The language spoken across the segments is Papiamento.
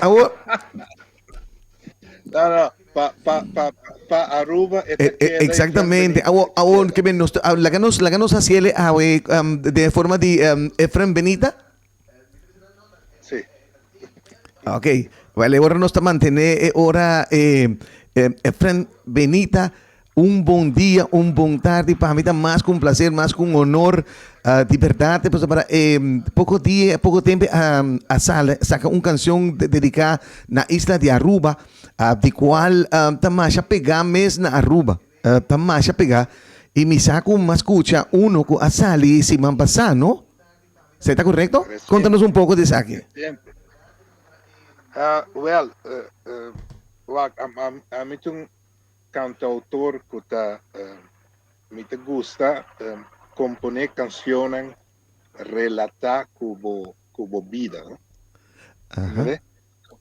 Awor No, no, pa, pa, pa, pa Aruba e ta Eh, eh, keda Efrem exactamente. Benita, Awor, e ta awor keda. ke men nos ta- laga nos, laga nos hasiele awe um, de forma di um, Efrem Benita. Sí. Ok, wel e ora nos ta mantené e ora eh, eh, Efrem Benita, un bon dia, un bon tardi, pa mi ta mas ku un placer, mas ku un honor, ah, di berdad, pasobra para eh, poko dia, poko tempo a, a sale, saka un canción de, dediká na isla di Aruba, ah, di kual ah, ta masha pegá mes na Aruba, ah, ta masha pegá, i mi sa ku m'a skucha uno ku a sali siman pasá, no? Esei ta korekto? Konta nos un poko di esaki. Resiente. Ah, wel, wak, ami ta un kantautor ku ta, mi ta gusta komponé kanshonnan relatá ku bo, ku bo bida, no? Entendé?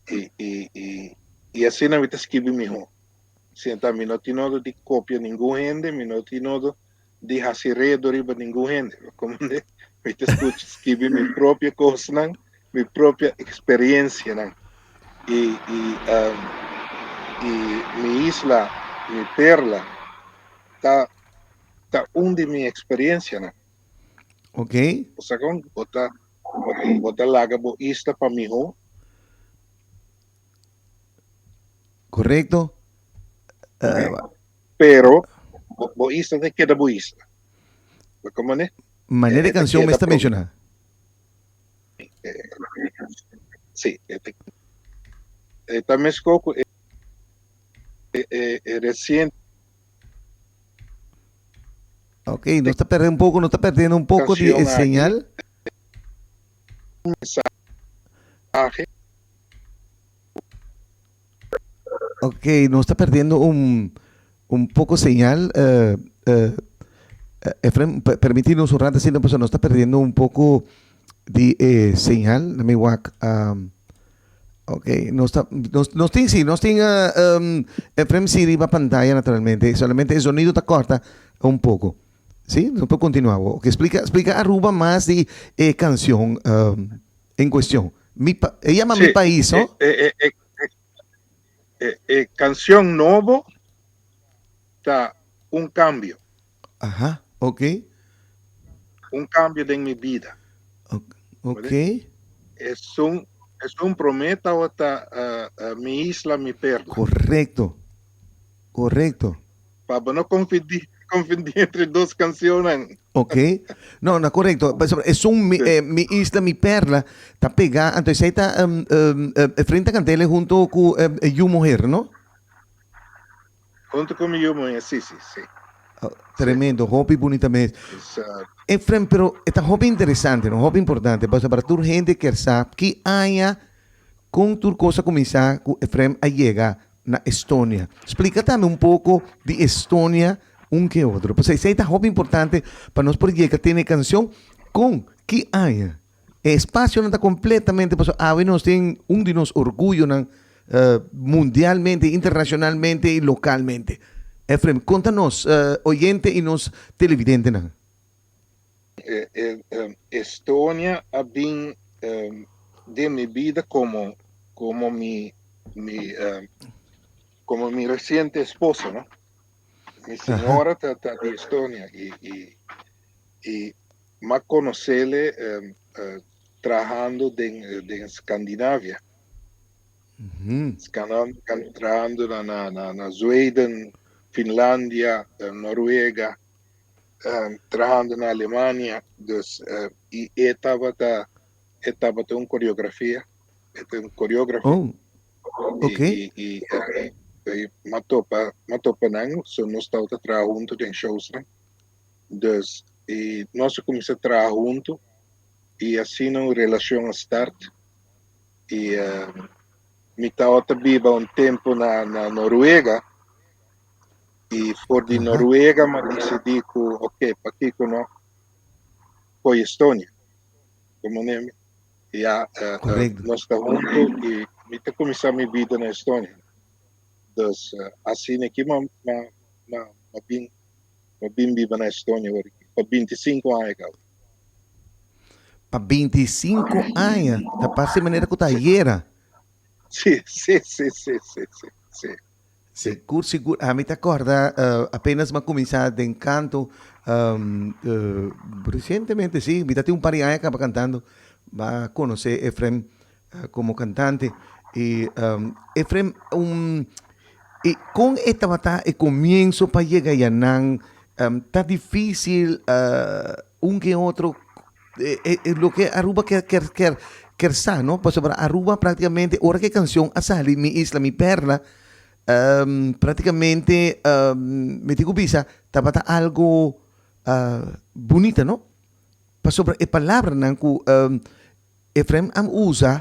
I, i, i, i asina mi ta skibi mihó. Sienta, mi no tin nodo di kopia ningun hende, mi no tin nodo di hasi redo riba ningun hende. Comprende? Mi ta scucha, skibi mi propio cosnan, mi propia experiencianan. Y, y, um, y mi isla, mi perla, ta, ta un di mi experiencianan. Ok. O sea, con, bo ta, bo ta laga bo isla pa miho. Correcto. Uh, Pero bo, bo isla te keda bo isla. Como ne? Manera de canción me está mencionando. Sí, ta mesco cu e reciente. Ok, no está perdiendo un poco, no está perdiendo un poco de señal. Mensaje. Ok, nos ta perdiendo un, un poco señal. Uh, uh, Efrem, permitirnos un rato, sino, pues nos ta perdiendo un poco di eh, señal. Let me wak. Ok, nos ta, nos, nos tin, sí, nos tin uh, Efrem sí riba pantalla naturalmente. Solamente el sonido ta corta un poco. Sí, no puedo continuar. Ok, explica, explica Aruba más di eh, canción en cuestión. Mi pa, e llama Mi Sí, País, e, no? e, e, e, e canción nobo ta un cambio. Aha, ok. Un cambio den mi bida. Ok. Es un, es un promé tabata uh, uh, mi isla, mi perla. Correcto. Correcto. Pa bo no confundí, confundí entre dos cancionnan. Ok. No, no, correcto. Pasobra esun mi, eh, mi isla, mi perla, ta pegá. Anto esei ta um, um, eh, Frente Cantele hunto ku eh, Yu Mujer, no? Hunto ku mi yu mujer, sí, sí, sí. Oh, tremendo, hopi bunita mes. Es, uh, Efrem, pero e ta hopi interesante, no? Hopi importante. Pasobra tur hende kier sa ki aña kon tur kos a kuminsá ku Efrem a yega na Estonia. Splika tambe un poko di Estonia un ke otro. Pasobra esei ta hopi importante pa nos por yega tene kanshon kon ki aña. E espasionan ta kompletamente pasobra awe nos tin un di nos orguyonan mundialmente, internashonalmente i lokalmente. Efrem, konta nos oyente i nos televidentenan. Estonia a bin den mi bida como como mi mi como mi reciente esposa, no? Mi señora ta ta di Estonia y y y m'a conocele trahando den den Scandinavia. Trahando na na na Zweden, Finlandia, Noruega. trahando na Alemania, dus y e tabata e tabata un coreografia, e ta un coreografo. Oh, ok. Y, y, y, y m'a topa, m'a topa nan, so nos tabata traha hunto den shows nan. Dus y nos a cuminsa traha hunto y asina un relacion a start y mi tabata biba un tempo na na Noruega. I for di Noruega m'a disidí ku oke, pakiko no koy Estonia? Komo ne ya nos ta huntu i mi ta kuminsá mi bida na Estonia. Dus asina aki m'a m'a bin m'a bin biba na Estonia awor aki pa 25 aña kaba. Pa 25 aña? Ta parse manera ku ta ayera. Sí, sí, sí, sí, sí, sí, sí. Sigur, sigur. Ami ta corda apenas m'a cuminsa den canto, recientemente, sí, mi ta tin un par di aña caba cantando, m'a conoce Efrem como cantante. Y Efrem, un, y con e tabata e comienzo pa yega yanan? Ta dificil un ke otro loke Aruba kier kier kier kier sa no pasobra Aruba prácticamente ora ke cancion a sali Mi Isla Mi Perla prácticamente mi tin ku bisa tabata algo bunita no pasobra e palabranan ku Efraim a usa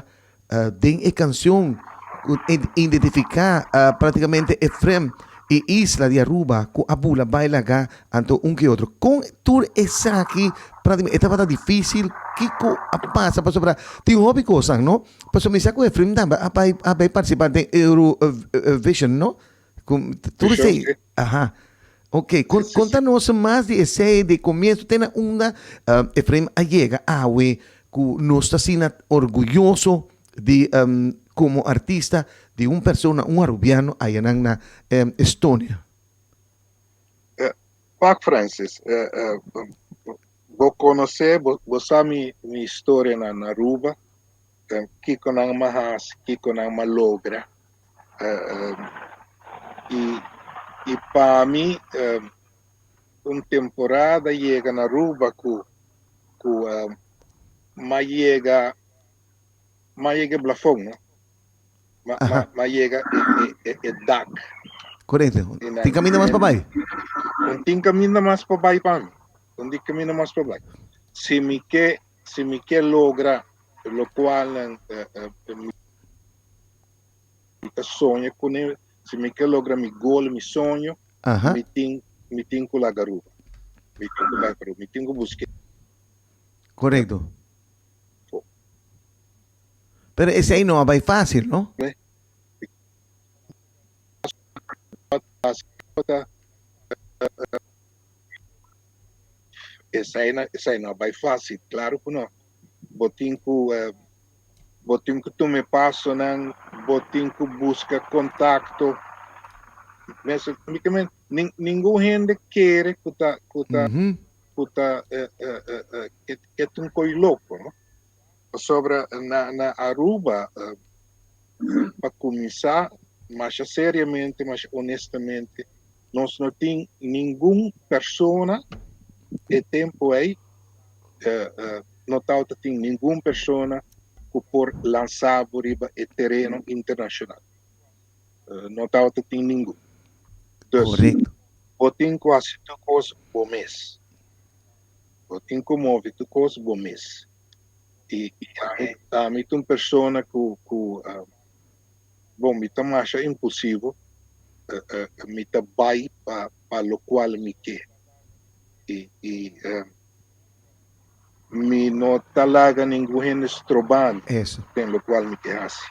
den e cancion cu identifica practicamente Efraim y isla di Aruba cu a bula bay laga anto un ke otro. Con tur esaki practicamente e tabata dificil? Kico a pasa? Pasobra tin hopi cosnan, no? Pasobra mi sa cu Efraim tambe a bay a bay participa den Eurovision, no? Cu tur esey. Aha. Ok, con, conta nos mas di esey di comienzo te na unda Efraim a yega awe cu nos ta asina orguyoso di como artista di un persona, un Arubiano ayanan na Estonia. Pak Francis, bo conoce, bo sa mi historia na Aruba, kico nan a haci, kico nan a logra. Y y pa mi un temporada yega na Aruba cu cu m'a yega m'a yega e blafon no m'a m'a m'a yega e e e dak. Correcto. Tin caminda mas pa bay? No tin caminda mas pa bay pa mi. No tin caminda mas pa bay. Si mi ke si mi ke logra locualnan mi ta soña kuné, si mi ke logra mi gol, mi soño, mi tin mi tin ku laga Aruba. Mi tin ku bai pa Aruba, mi tin ku busk'é. Korekto. Pero esei no a bai fásil, no? Esei no, esei no a bai fásil, klaru ku no. Bo tin ku Bo tin ku tuma e pasonan, bo tin ku buska kontakto. Mester, mi ke men, nin, ningun hende kere ku ta, ku ta, ku ta, ke, ke ta un koi loko, no? Pasobra na, na Aruba, pa kuminsá, masha seriamente, masha honestamente, nos no tin ningun persona e tempu ei, no tabata tin ningun persona ku por lansa bo riba e tereno internashonal. No tabata tin ningun. Dus, bo tin ku hasi tur kos bo mes. Bo tin ku move tur kos bo mes. I ami ta un persona ku, ku bon, mi ta masha impulsivo, mi ta bai pa pa lokual mi ke. I i Mi no ta laga ningun hende stroba mi den lokual mi ke hasi.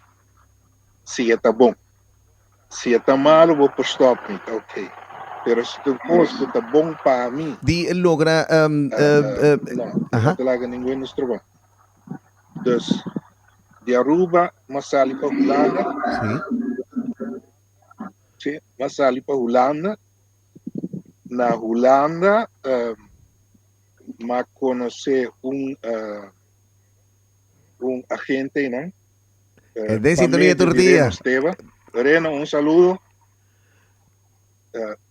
Si e ta bon. Si e ta malu bo por stòp mi, ta oke. Pero si ta un kos ku ta bon pa mi. Di logra. No, mi no ta laga ningun hende stroba mi. Dus, di Aruba mi a sali pa Hulanda. Si, mi a sali pa Hulanda. Na Hulanda m'a konosé un un agente einan. Den sintonia tur dia. Reno Steva. Reno, un saludo.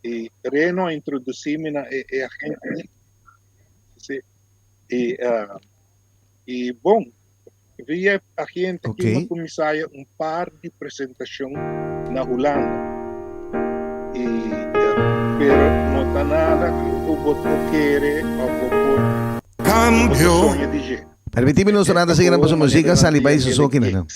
I Reno a introdusí mi na e agente. Sí. I i bon, via e agente aki mi a kuminsá haya un par di presentashon na Hulanda. I pero no ta nada ku bo por kere òf bo por bo ta soña di dje. Permití mi nos rata sigui nan pasobra musika sali bai su soki nan.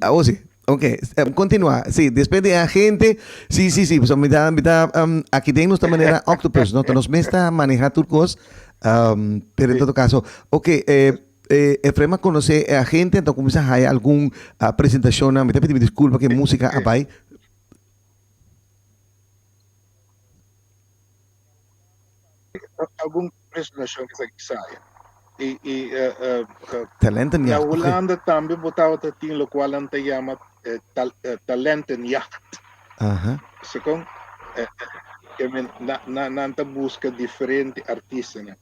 Awo si. Ok, continua. Si, despues di e agente, si, si, si, pasobra mi ta, mi ta, aki den nos ta manera octopus, no? Ta nos mes ta maneha tur cos, pero en todo caso, ok, Efrem a conoce e agente, anto a cuminsa haya algun presentacionnan, mi ta pidi mi disculpa cu e musica a bay. Algun presentacion cu esaki saya. I i uh, uh, Talentenjacht. Na Hulanda tambe bo tabata tin lokual nan ta yama tal, talentenjacht. Sekon ke men na, na, nan ta buska diferente artistanan.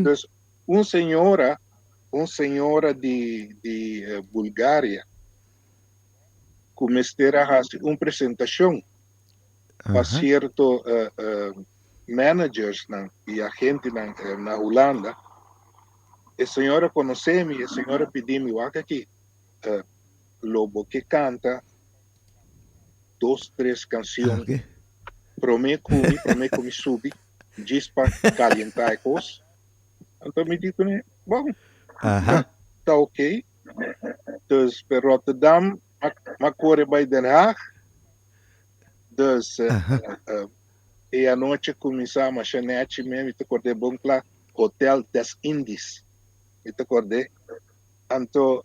Dus un señora, un señora di di Bulgaria ku mester a hasi un presentashon pa sierto managersnan i agentenan na Hulanda. E señora konosé mi, e señora pidi mi, wak aki, lo bo ke kanta dos, tres kansion promé ku mi, promé ku mi subi, djis pa kalientá e kos. Anto mi di kuné, bon, ta oké. Dus per Rotterdam, m'a kore bai Den Haag. Dus e anochi kuminsá masha nèchi mi, mi ta kord'é bon kla, Hotel des Indies, mi ta kord'é. Anto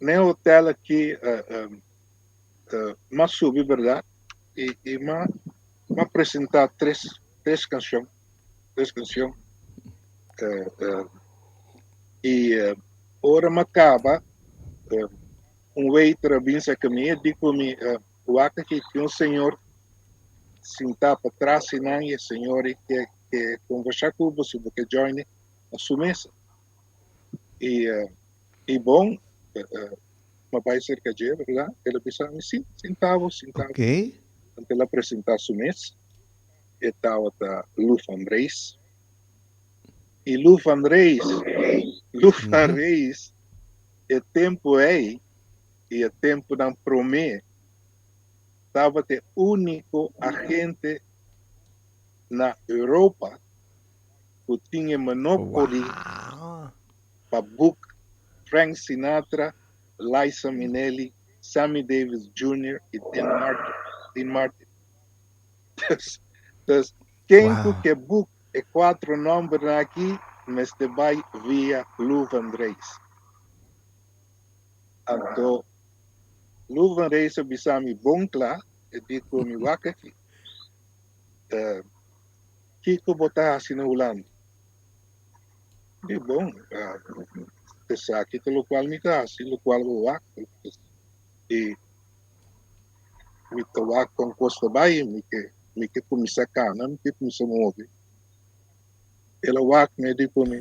n'e hotel aki m'a subi bèrdat i i m'a m'a presentá tres tres kanshon, tres kanshon. I ora m'a kaba un waiter a bin serka mi e di ku mi, Wak aki tin un señor sintá patras einan i e señor ei ke ke konversá ku bo si bo ke join e na su mesa. I i bon, mi a bai serka dje, bèrdat? El a bisa mi, Sí, sinta bo, sinta bo. Anto el a presentá su mes, e tabata Lou van Rees. I Lou van Rees, Lou van Rees, e tempu ei i e tempunan promé tabata e úniko agente na Europa ku tin e monopoli pa book Frank Sinatra, Liza Minnelli, Sammy Davis Junior i Dean Martin. Dean Martin. Dus, ken ku ke book E cuatro nombernan aki mester bay via Lou van Rees. Anto Lou van Rees a bisa mi bon cla, e di cu mi wak aki, Kico bo ta haci na Hulanda? Di bon, esaki ta locual mi ta haci, locual bo wak. I mi ta wak kon kos ta bai, mi ke mi ke kuminsá kana, mi ke kuminsá move. El a wak mi, e di ku mi.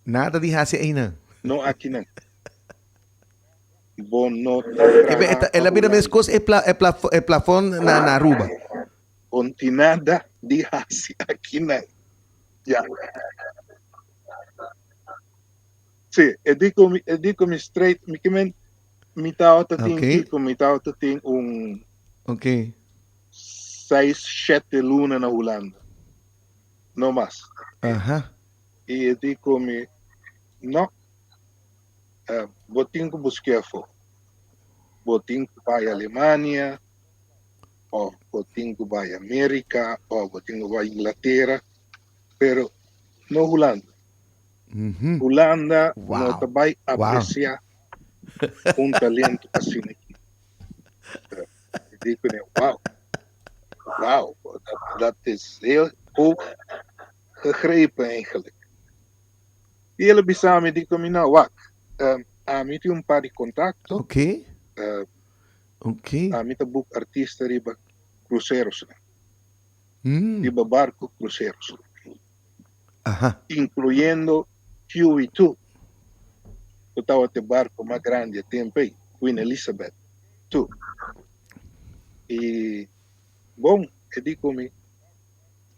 Nada di hasi einan. No akinan. Bo no ta traha El a bira meskos e e plafon na na Aruba. Bo no tin nada di hasi akinan. Ya. Sí, e di ku mi, e di ku mi straight, mi ke men, mi tabata tin okay. kiko, mi tabata tin un seis, shete luna na Hulanda. No mas. I e di ku mi, no, uh, bo tin ku buska afó. Bo tin ku bai Alemania, of bo tin ku bai Amerika, of bo tin ku bai Inglatera, pero no Hulanda. Hulanda no ta bai apreciá un talento asina aki. Mi di kuné, wow, wow, dat is heel hoog gegrepen eigenlijk. I el a bisa mi, di ku mi, no, wak, ami tin un par di kontakto. Ami ta boek artista riba kruserosnan, riba barko kruseros. Incluyendo QE2, cu tawata e barco mas grandi e tempo ey, Queen Elizabeth 2. Y bon, e di cu mi,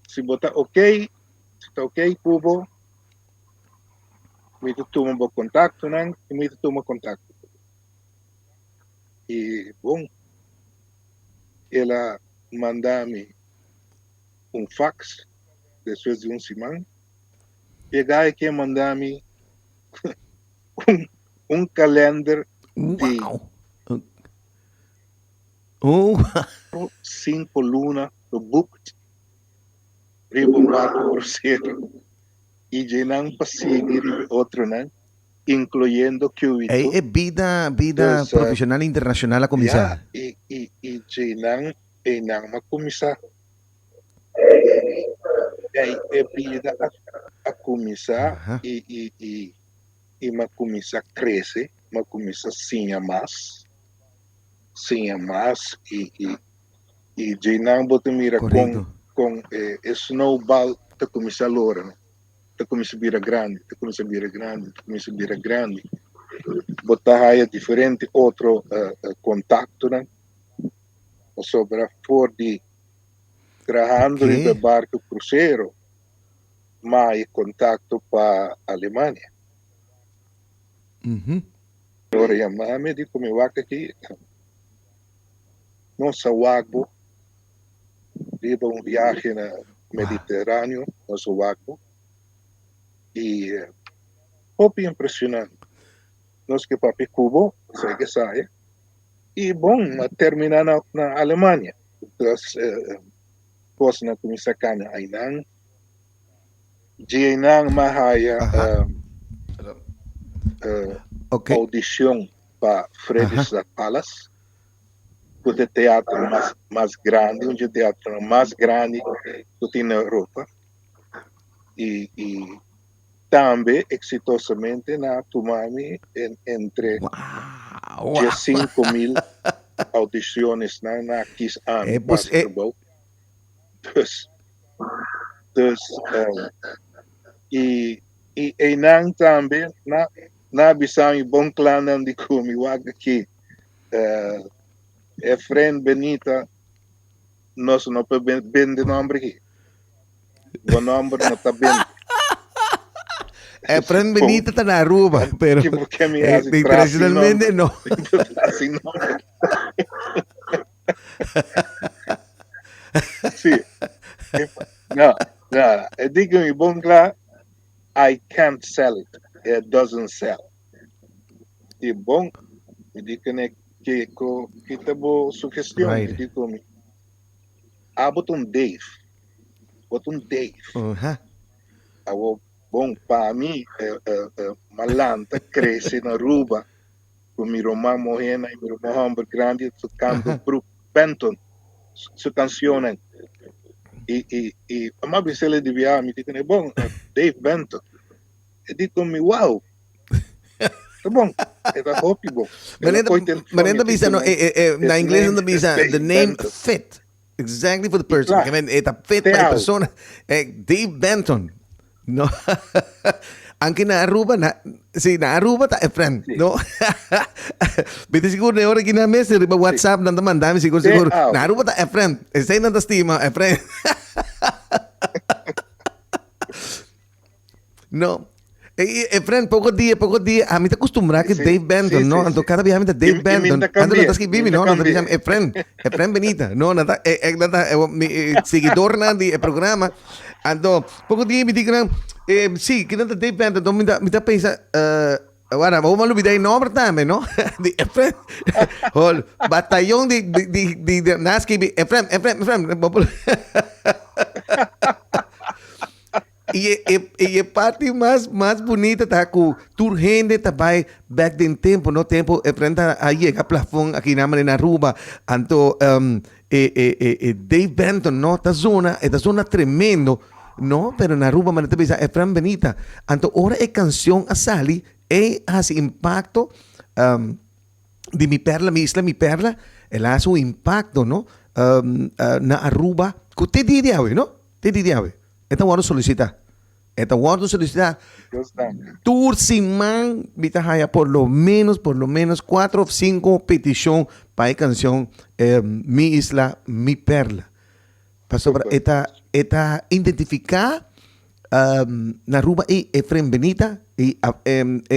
si bo ta ok, si ta ok cu bo, mi ta tuma bo contactonan y mi ta tuma contacto cu bo. Y bon, el a manda mi un fax despues di un siman, yega e ke manda mi un, un kalender di cinco luna geboekt riba un barco crucero y djenan pa sigui riba e otronan, incluyendo QE2. Ey e bida, bida Dus, profesional internacional a cuminsa. Ya, y, y, y djenan, eynan a cuminsa. Ei e bida a a kuminsá i i i i mi a kuminsá krese, mi a kuminsá siña mas, siña mas i i i djeinan bo ta mira kon kon e e snowball ta kuminsá lora, no, ta kuminsá bira grandi, ta kuminsá bira grandi, ta kuminsá bira grandi. Bo ta haya diferente otro kontaktonan pasobra for di Trahando riba e barco crucero ma e contacto pa Alemania. Ora yama mi di cu mi wak aki nos a wak bo riba un viahe na Mediterraneo, nos a wak bo y hopi impresionante. Nos ke papia cu bo, esaki ke saya y bon a termina na Alemania. Dus kosnan kuminsá kana einan. Dje einan m'a haya oudishon pa Fredrikstad Palace, ku ta e teatro mas mas grandi, un dje teatronan mas grandi ku tin na Europa. I i tambe eksitosamente nan a tuma mi entre 15,000 audicionesnan nan a kis ami pa hasi trabou. Dus, dus i i einan tambe nan nan a bisa mi bon klannan di ku mi wak aki Efren Benita nos no por bende nomber aki. Bo nomber no ta bende. Efren Benita ta na Aruba, pero eh, tradicionalmente no. Sí. No, no. E digo mi bon kla, I can't sell it. It doesn't sell. I bon, mi di kene kiko kita bo sugestion, mi di ku mi. Abo ta un Dave. Bo ta un Dave. Awo bon pa mi m'a lanta crece na Aruba cu mi ruman muhernan y mi ruman homber grandi tocando Brook Benton su cancionnan y y y m'a bisele di biaha mi di cune bon Dave Benton e di cu mi wow ta bon e ta hopi bon. Manera ta bisa no na ingles nan ta bisa the name fit. Exactly for the person. Claro. E ta fit pa e persona. Eh, Dave Benton. No. Aunque na Aruba, na, sí, na Aruba ta Efren, sí. no? Bete sigur ne ora ki na mes riba WhatsApp nan ta mandami sigur sigur. Na Aruba ta Efren. Esei nan ta stima Efren. No. E, e, friend, poco dia, poco dia, a mi ta acostumbra que Dave Benton, no? Anto cada biaha mi ta Dave Benton. Anto no ta escribi mi, no? No ta bisa e friend, e friend Benita. No, no ta, e, e, no ta, e, mi e, seguidor na di e programa. Anto, poco dia mi di gran, eh, sí, que no ta Dave Benton, mi ta, mi ta pensa, eh, Wara, bo a lubida e nomber tambe, no? Di Efrem. Hol, batallon di, di, di, di, di na skibi, Efrem, Efrem, Efrem. Bo por- I e, e, e, e parti mas, mas bonita ta ku tur hende ta bai back den tempo, no? Tempo Efrem ta a yega plafon aki na manera na Aruba. Anto, um, e, e, e, e Dave Benton, no? Ta zona, e ta zona tremendo. No, pero na Aruba manera ta bisa Efrem Benita. Anto ora e cancion a sali, e haci impacto um, di Mi Perla, Mi Isla, Mi Perla, el a haci un impacto, no? Um, uh, na Aruba, cu te dia di awe, no? Te dia di awe. E ta wordo solicita. E ta wordo solicita. Tur siman mi ta haya por lo menos, por lo menos cuatro of cinco peticion pa e cancion eh, Mi Isla, Mi Perla. Pasobra e ta e ta identifiká na Aruba ei Efrem Benita i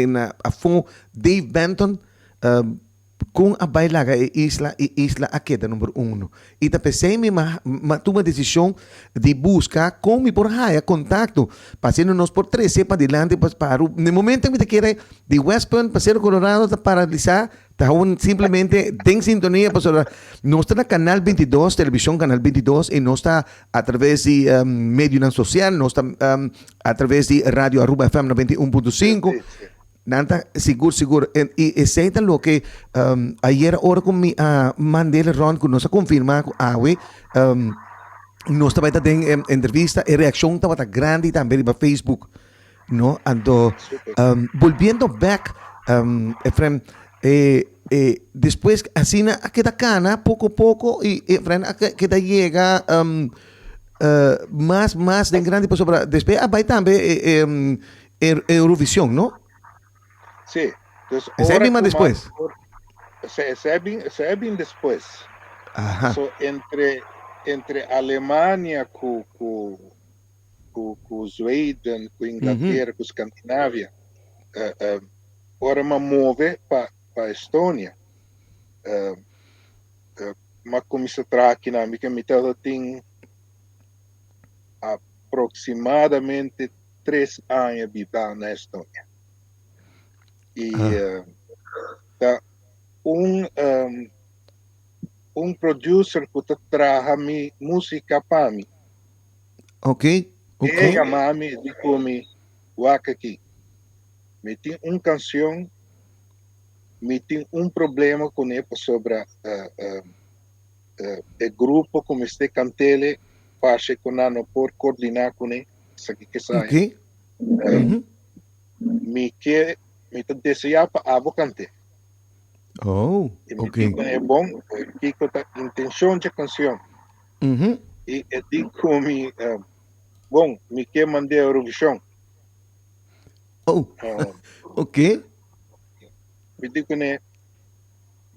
na afó Dave Benton kon a bai laga e isla i isla a keda number uno. I ta p'esei mi a tuma desishon di buska kon mi por haya kontakto pa asina nos por trese padilanti pa Aruba. Na e momento mi ta kere di West Punt pa Cerro Colorado ta paralisá. Ta un simplemente den sintonia pasobra nos ta na Canal 22, Television Canal 22 y nos ta a través di um, medionan social, nos ta um, a través di Radio Aruba FM 91.5. Nan ta sigur sigur en, y esey ta loke um, ayer ora cu mi a mandele rond cu nos a confirma cu awe um, Nos tabata den entrevista, e reaccion tabata grandi tambe riba Facebook, no? Anto, volviendo back, Efrem, e, e despues asina a keda cana poco poco y Efrem a keda yega mas mas den grandi pasobra despues a bay tambe e, e, Eurovision, no? Sí. Dus Esei ora bin mas ku ma despues. Esei bin, esei bin despues. Aha. So entre entre Alemania ku ku ku ku Zweden, ku Inglatera, ku Skandinavia, eh, eh, ora m'a move pa pa Estonia, eh, eh, m'a kuminsá traha akinan, mi ke mi tabatin aproksimadamente 3 aña bibá na Estonia. I Ah. ta un un producer ku ta traha mi músika pa mi. Ok, ok. E yama mi i di ku mi, Wak aki, mi tin un kanshon, mi tin un problema kuné pasobra e grupo ku mester kant'el parse ku nan no por koordiná kuné, esaki ke saya. Ok. Mi ke, mi ta deseá pa abo kant'é. Oh, I mi ok. di ku e bon, kiko ta intenshon dje kanshon. I e di ku mi, bon, mi ke mand'é Eurovision. Oh, ok. Mi di kuné,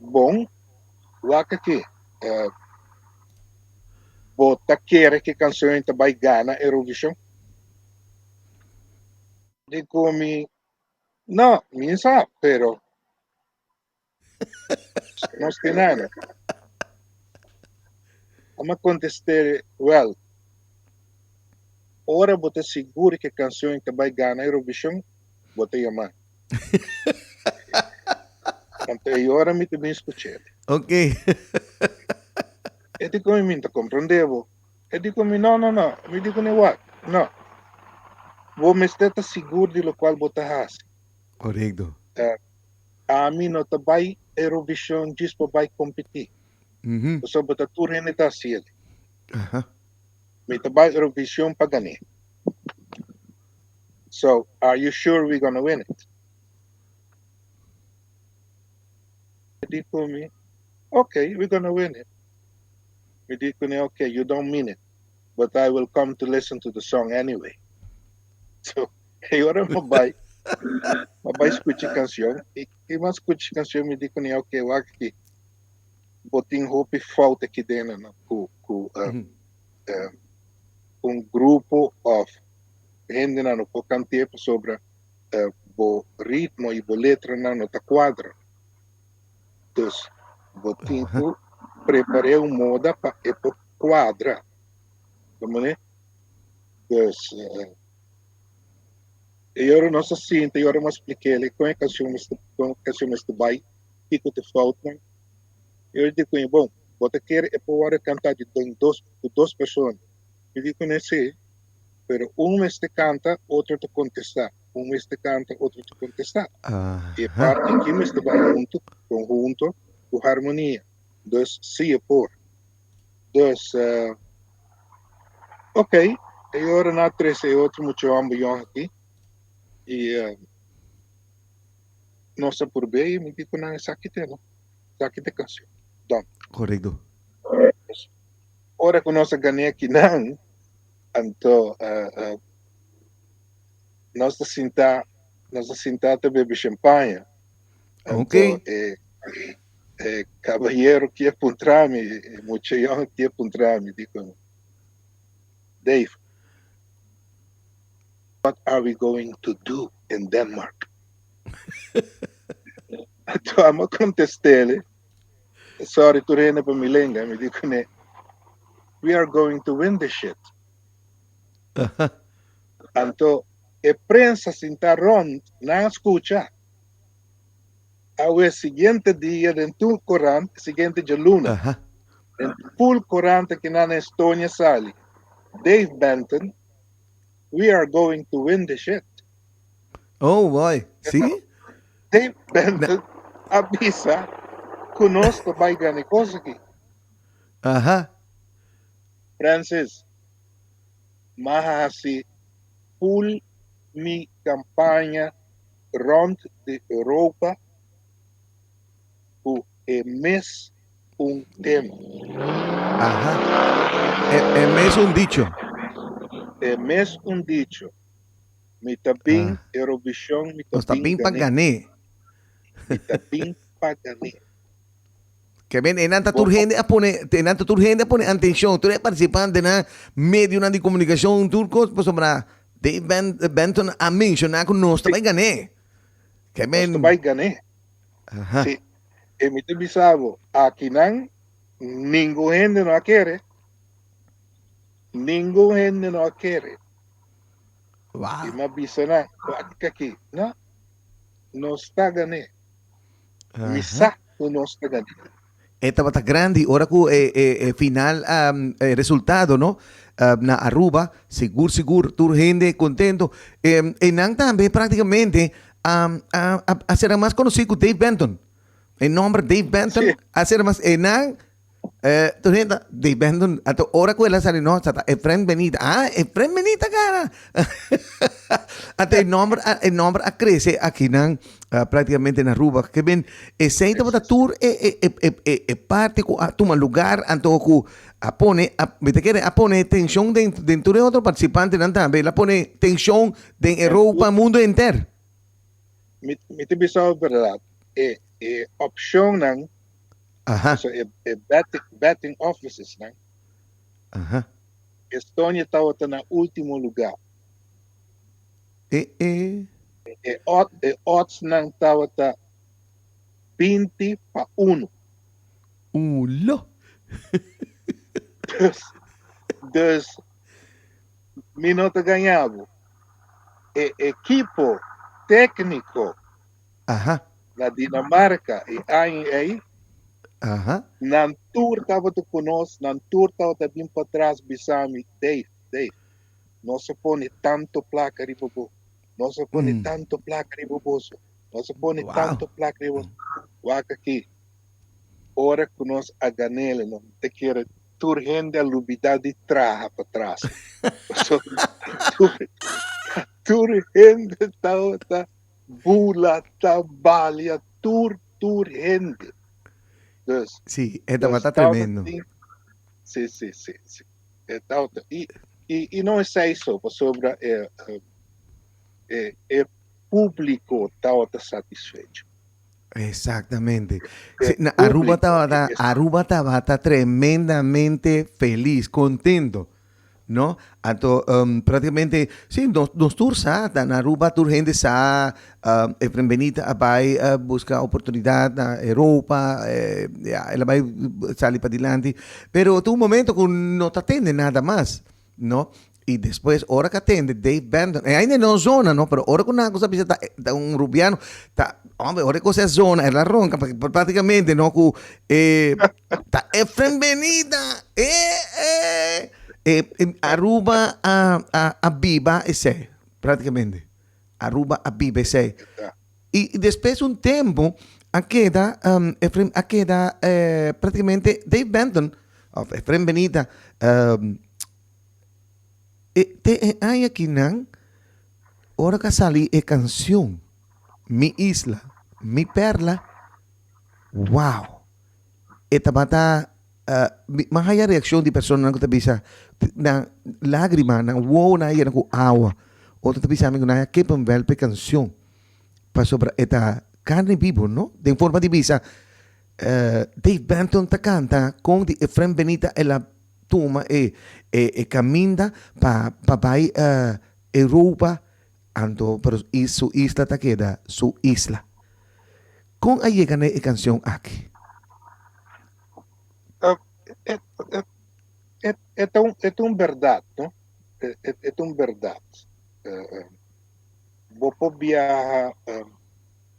bon, wak aki, bo ta kere ku e kanshon ta bai gana Eurovision? Di ku mi, no, mi sa, pero nos tin nada. Amo a contesté, Wel, ora bo ta sigur ku e kanshon ta bai gana Eurovision, bo ta yama. Anto e ora mi ta bin skuch'el. Ok. E di ku mi, Mi ta komprondé bo. E di ku mi, No, no, no. Mi di kuné, Wak, no. Bo mester ta sigur di lokual bo ta hasi. Korekto. Ami no ta bai Eurovision djis pa bai kompetí. Pasobra ta tur hende ta hasi el. Mi ta bai Eurovision pa gané. So, are you sure we gonna win it? E di ku mi, Ok, we gonna win it. Mi di kuné, Ok, you don't mean it, but I will come to listen to the song anyway. So, e ora mi bai, mi bai skucha e kanshon, i i mi a skucha e kanshon mi di kuné, ok, wak aki, bo tin hopi fout aki den nan ku ku un grupo òf hendenan no por kant'é pasobra bo ritmo i bo letranan no ta kuadra. Dus bo tin ku prepar'é un moda pa e por kuadra. Bo Dus e ora nos a sinta e ora mi a splik'el kon e kanshon mester kon e kanshon mester bai, kiko ta e foutnan. E ora di ku mi, bon, bo ta kere e por wòrdu kantá di den dos ku dos persona? Mi di kuné si, pero un mester kanta, otro ta kontestá, un mester kanta, otro ta kontestá. E parti aki mester bai huntu, konhunto, ku harmonia. Dus si e por. Dus, ok, e ora nan a trese e otro mucha homber yong aki i nos a purb'é i mi di ku nan esaki te no, esaki ta e kanshon. Done. Korekto. Ora ku nos a gané akinan, anto nos ta sinta, nos ta sinta ta bebe shampaña. Anto Ok. e E caballero kier puntra mi, e mucha yong kier puntra mi, di con, Dave, what are we going to do in Denmark? Anto amo contestele, sorry tur hende pa mi lenga, mi di cune, we are going to win this shit. Anto e prensa sinta rond, nan a scucha. Awe siguiente dia den tur korant, siguiente djaluna, den full korant akinan na Estonia sali, Dave Benton, we are going to win the shit. Oh boy, si? Dave Benton a bisa ku nos ta bai gana e kos aki. Francis, m'a hasi full mi campaña rond di Europa cu e mes un tema. Aha. E, e mes un dicho. E mes un dicho. Mi ta bin ah. Eurovision, mi ta Nos ta bin pa gané. Mi ta bin pa gané. Ke men enan ta tur hende a pone, enan ta tur hende a pone atencion, tur e participantenan, medionan di comunicacion, tur cos, pasobra Dave Ben, Benton a menciona cu nos ta bay gané. Ke men... Nos ta bay gané. Aha. Sí. E mi ta bisa bo, akinan ningun hende no a kere. Ningun hende no a kere. Wow. I m'a bisa nan, wak aki, no, nos ta gané. Mi sa ku nos ta gané. E tabata grandi ora ku e e e final e resultado no na Aruba sigur sigur tur hende contento e e nan tambe prácticamente a a a sera mas conocí ku Dave Benton e nomber Dave Benton a sera mas e nan Eh, tur hende ta di Brandon, anto ora ku el a sali no, sa ta Efren Benita. Ah, Efren Benita cara. Anto e nomber a, e nomber a crece akinan ah, prácticamente na Aruba. Ke ben, esei tabata tur e, e, e, e, e, e parte ku a tuma lugar, anto ku a pone, a, mi ta kere a pone tension den, den tur e otro participantenan tambe. El a pone tension den Europa, mundo enter. Mi, mi ta bisa bo berdad, e, e opcionnan Aha. So e, e betting, betting offices nan. Aha. Estonia tabata na último lugar. E, e. E, odd, e odds nan tabata 20 pa 1. Ulo. Dus, dus mi no ta gañabo. E equipo técnico Aha. Na Dinamarca e aña ei, Aha. nan tur tabata ku nos, nan tur tabata bin patras bisa mi, Dave, Dave, nos a pone tanto plaka riba bo, nos a pone tanto plaka riba boso, nos a pone tanto plaka riba boso. Wak aki, ora ku nos a gan'el, no ta kere tur hende a lubida di traha patras. Pasobra tur, tur hende tabata Bula ta balia tur tur hende. Dus, Sí, e tabata tremendo. Sí, sí, sí, sí. E tabata i i i no esei so, pasobra e e e publico tabata satisfecho. Exactamente. Sí, na Aruba tabata Aruba tabata tremendamente feliz, contento. No? Anto prácticamente, sí, nos, nos tur sa, ta na Aruba tur hende sa, Efrem Benita a bai busca oportunidad na Europa, ya, el a bai sali padilanti, pero ta un momento cu no ta tende nada mas, no? Y despues ora cu a tende Dave Benton, e ainda no zona, no? Pero ora cu nan a bisa ta, ta un Rubiano, ta, hombre, ora e cosa a zona, el a ronca, prácticamente, no? Cu e Ta Efren Benita! Eh, eh! Eh, eh, Aruba a, a, a biba esei, prácticamente. Aruba a biba esei. Y, y después un tempo a queda, um, Efren a queda eh, prácticamente Dave Benton, of Efren Benita, um, e, te e aña kinan, ora que sali e canción, Mi Isla, Mi Perla, Wow! E tabata mi a haya reaccion di personanan cu ta bisa nan lagrima, nan wowonan a yena cu awa. Otro ta bisa mi cu nan a kippenvel p'e cancion pasobra e ta carne bibo, no? Den forma di bisa Dave Benton ta canta con di Efrem Benita el a tuma e e caminda pa pa bay Europa anto pero su isla ta keda su isla. Kon a yega na e kansion aki? E ta un, e ta un bèrdat, no? E ta un bèrdat. Bo por biaha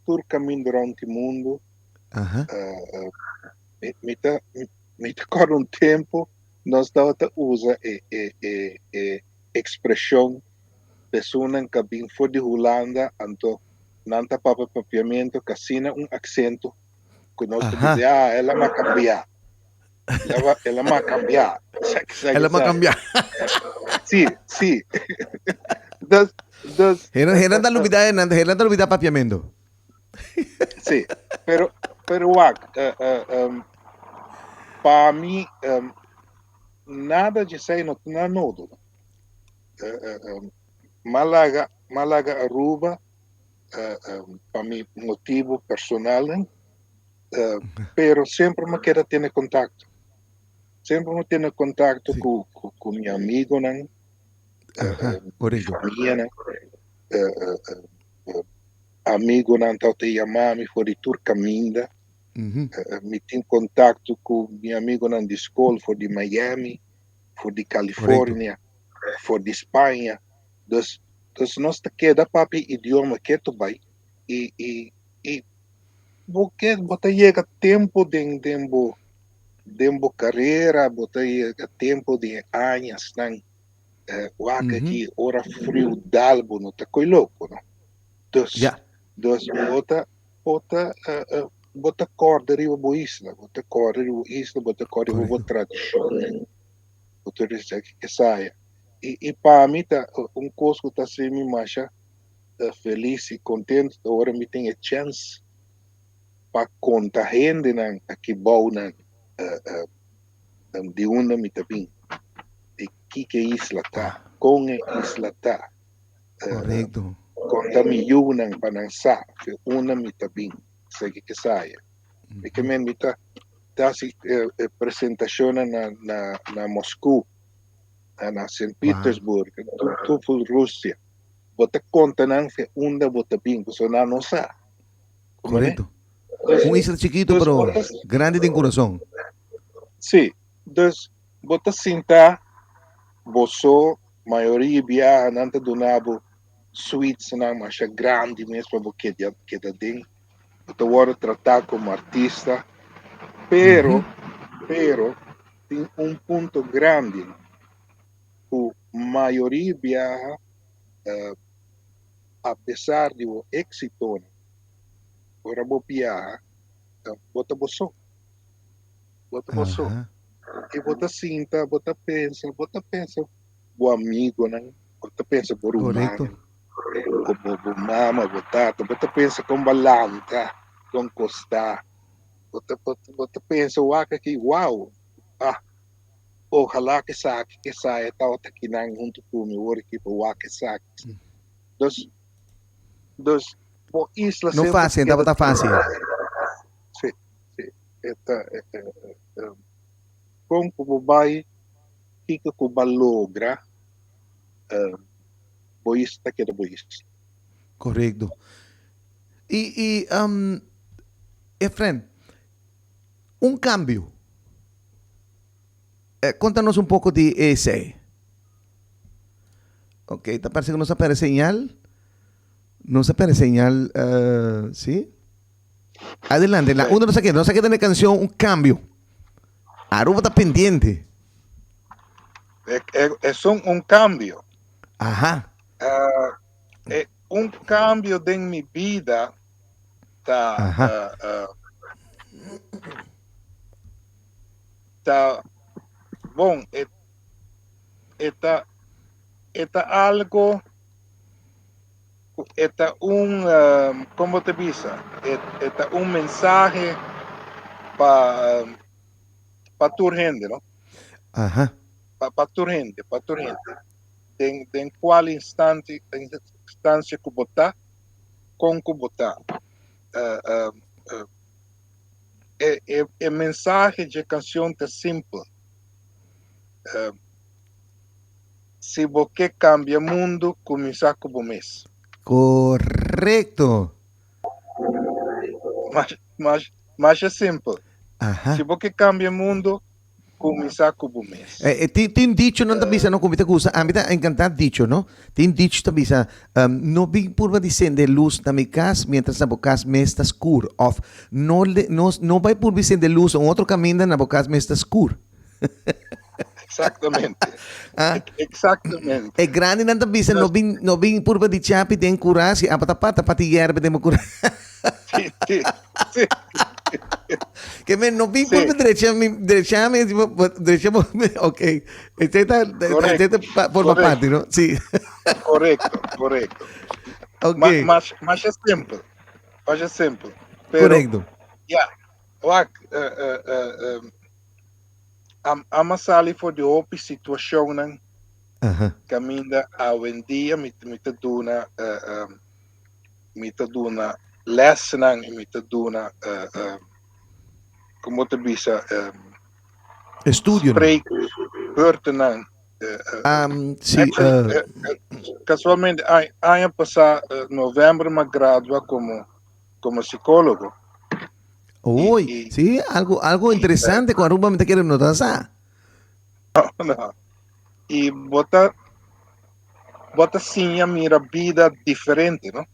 tur kaminda rònt di mundu. Mi ta, mi ta kòrda un tempu nos tabata usa e, e, e, e ekspreshon Personan ka bin for di Hulanda anto nan ta papia papiamento kasina un aksento ku nos ta bisa, ah, el a ma kambia. El a ma cambia. El a ma cambia. Sí, sí. Dus, dus. Hende ta lubida, hende ta lubida papiamento. Sí, pero, pero wak, pa mi, nada di esei no ta na nodo. Malaga, Malaga Aruba, pa mi motibo personalnan, pero semper mi keda tene contacto. Semper mi tene contacto cu, cu, cu mi amigonan, famianan, amigonan ta ta yama mi for di tur caminda. Mi tin contacto cu mi amigonan di school for di Miami, for di California, for di Spaña. Dus, dus nos ta keda papia idioma ketu bai i, i, i bo ke bo ta yega tempo den den bo den bo carera, bo ta yega tempo den e añasnan eh, wak aki ora friu dal bo no ta koy loko no. Dus, dus bo ta bo ta eh, eh, bo ta kòrda riba bo isla, bo ta kòrda riba bo isla, bo ta kòrda riba bo tradishonnan, bo ta esaki esaya. I, i pa mi ta un kos ku ta hasi mi masha felis i kontentu ta ora mi tin e chèns pa konta hendenan aki bou nan di unda mi ta bin, di kiko e isla ta, kon e isla ta. Konta mi yunan pa nan sa fe unda mi ta bin, esaki ke saya. Mi ke men mi ta hasi presentashonnan na na na Moskou, na Sint Petersburg, tur tur Rusia. Bo ta konta nan fe unda bo ta bin, pasobra nan no sa. Korekto. Un isla chikito pero grandi den kurason. Sí, dus bo ta sinta bo so, mayoria biaha nan ta duna bo suitesnan masha grandi mes pa bo keda keda den. Bo ta wòrdu tratá komo artista, pero, pero tin un punto grandi ku mayoria biaha apesar di bo éksitonan, ora bo biaha bo ta bo so, bo ta bo so. I bo ta sinta, bo ta pensa, bo ta pensa bo amigonan, bo ta pensa bo rumannan, bo bo mama, bo tata, bo ta pensa kon bo a lanta, kon kos ta, bo ta bo ta pensa wak aki, wow, ah, ojalá ku esaki ku esaya tabata akinan huntu ku mi ora ki bo wak esaki. Dus, dus bo isla No semper fácil, keda tabata fácil. Sí, sí. E ta kon ku bo bai, kiko ku bo a logra, bo isla ta keda bo isla. Korekto. I i Efren, un kambio. Konta nos un poko di esei. Ok, ta parse ku nos a perde señal. Nos a perde señal, si. Adelante, na unda nos a keda? Nos a keda na e canción Un Cambio. Aruba ta pendiente. Es un, un cambio. Aha. Uh, eh, un cambio den mi vida ta uh, uh, ta bon e, e ta e ta algo E ta un, kon bo ta bisa? E e ta un mensahe pa pa tur hende, no? Aha. Pa pa tur hende, pa tur hende. Den den kual instante instansia ku bo ta, kon ku bo ta. E e e mensahe dje kanshon ta simpel. Si bo ke kambia mundu, kuminsá ku bo mes. Korekto! Mas, mas, masha simpel. Aha. Si bo ke kambia mundu, kuminsá ku bo mes. Eh, eh, tin, tin dichonan ta bisa no ku mi ta gusta. Ami ta enkantá dicho, no? Tin dicho ta bisa, um, no bin purba di sende lus na mi kas mientras na bo kas mes ta skur. Òf, no le, no, no bai purba di sende lus un otro kaminda na bo kas mes ta skur. Exactamente. Ah. Exactamente. E grandinan ta bisa no bin no bin purba di chapi den kura si apa ta pata pati yerba den bo kura. Sí, sí, sí. Ke Ke men no bin por drecha mi, drecha mi, drecha bo, ok. Esei ta, esei ta forma parti, no? Si. Korekto, korekto. Ok. Mas, mas e simpel. Mas e simpel. Pero, Korekto. Ja, wak, uh, uh, uh, um, am a sali for di hopi situacionnan kaminda awendia mi, mi ta duna uh, um, mi ta duna lesnan y mi ta duna uh, uh, como te bisa um, Estudio. Spreekbeurtennan. Si, Actually, casualmente aña pasá november m'a gradua como como psicólogo. Oy, si, algo algo interesante cu Aruba mi ta kere no ta sa. No, no. Y bo ta bo ta siña mira bida diferente, no?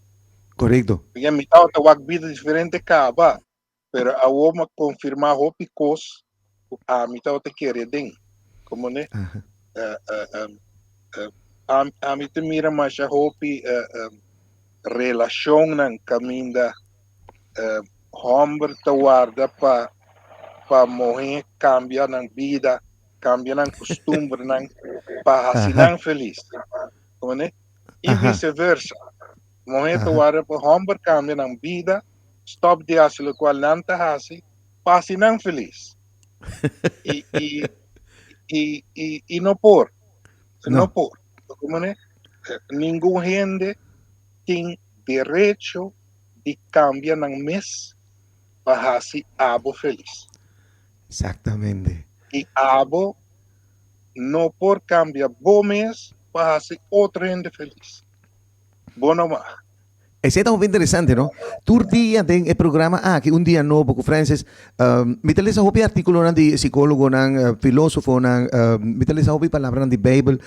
Correcto. Porque mi tabata wak bida diferente caba, pero awor m'a confirma hopi cos cu ami tabata kere den. Como ne? Ami ta mira masha hopi relacionnan caminda homber ta warda pa pa muher cambia nan bida, cambia nan costumbernan pa haci nan feliz. Como ne? Y viceversa. Muher ta warda pa homber cambia nan bida, stop di haci locual nan ta haci pa haci nan feliz. Y, y, y, y, y no por. No, no por. Como ne? Ningun hende tin derecho di cambia nan mes pa haci abo feliz. Exactamente. Y abo no por cambia bo mes pa haci otro hende feliz. Bo no mag. Esei ta hopi interesante, no? Tur dia den e programa aki, Un Dia Nobo ku Francis, mi ta lesa hopi artíkulonan di sikólogonan, filósofonan, mi ta lesa hopi palabranan di Beibel,